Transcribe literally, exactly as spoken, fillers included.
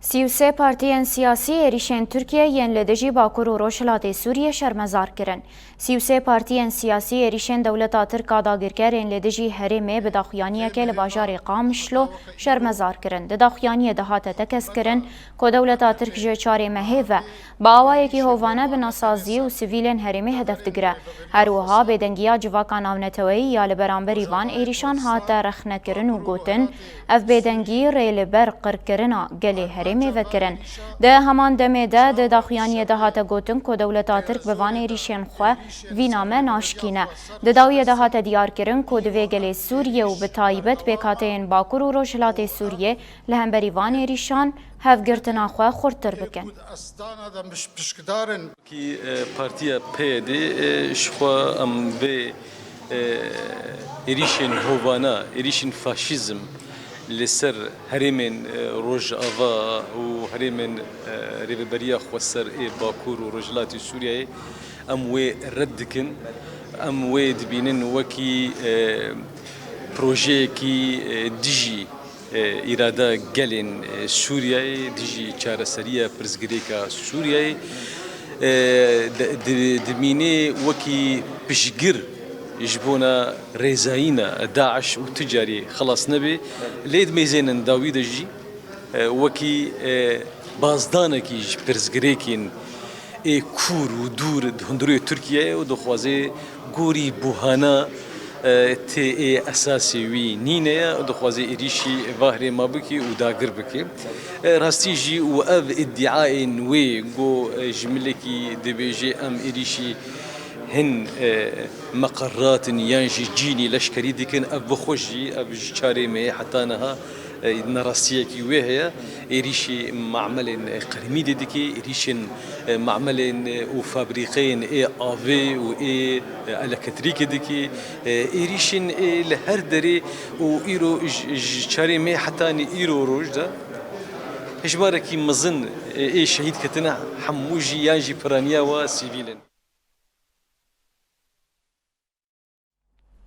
Sî û sê partiyên siyasî êrîşên Tirkiye yên li dijî Bakur û Rojhilatê Sûriyê şermezar kirin. Sî û sê partiyên siyasî êrîşên dewleta Tirk a dagirker ên li dijî herêmê bi daxuyaniyekê li bajarê Qamişlo şermezar kirin. Di daxuyaniyê de hate tekez kirin ku dewleta Tirk ji çarê mehê ve bi awayekî hovane bi nasazî û sivîlên herêmê hedef digire. Her wiha bêdengiya civaka navneteweyî ya li beramberî van êrîşan hate rexnekirin û gotin, ev bêdengî rê li ber qirkirina gelê herêmê vekirin. Di heman demê de di daxuyaniyê de hate gotin ku dewleta Tirk bi van êrîşên xwe vî name naşkîne. Di dawiyê de hate diyarkirin ku divê gelê Sûriyê û bi taybet pêkhateyên Bakur û Rojhilatê Sûriyê li hemberî van êrîşan hevgirtina xwe xurttir bikin. Kî, e, partiya P Y D, e, ji xwe em vê, e, êrîşên hovana, êrîşên faşîzm li ser herêmên, e, Rojava û herêmên, e, Rêveberiya Xweser ê Bakur û Rojhilatê Sûriyeyê, em wê red dikin. Em wê dibînin wekî, e, projeyekî, e, dijî, e, îrada gelên, e, Sûriyeyê, dijî çareseriya pirsgirêka Sûriyeyê, e, di-, di-, dimînê wekî piştgir ji bona rêzayîna DAIŞ û tu carî xilas nebe. Lê dimêzênin dawî de jî, e, wekî, e, bazdanekî ji pirsgirêkên ê kûr û dûr di hundirê Tirkiyeyê û dixwaze gorî buhana, e, tê ê esasê wî nîne ye û dixwaze êrîşî va herêma bike û dagir bike. E, rastî jî û ev îdîayên wê ku, e, ji milekî dibêje em êrîşî hin, e, meqerratin yan jî cînî leşkerî dikin, ev bi xwe jî, ev ji çarê mehê heta niha, e, nerastiyekî wê heye. Êrîşî mamelên, e, qirmîdê dike, êrîşên, e, mamelên, e, û fabrîqeyên ê avê û ê, e, elektrîkê dike, e, êrîşên ê li her derê û îro ji, ji çarê mehê hetanî îro roj de hejmarekî mezin, e, ê şehîd ketine, hemû jî yan jî piraniya wa sivîl in.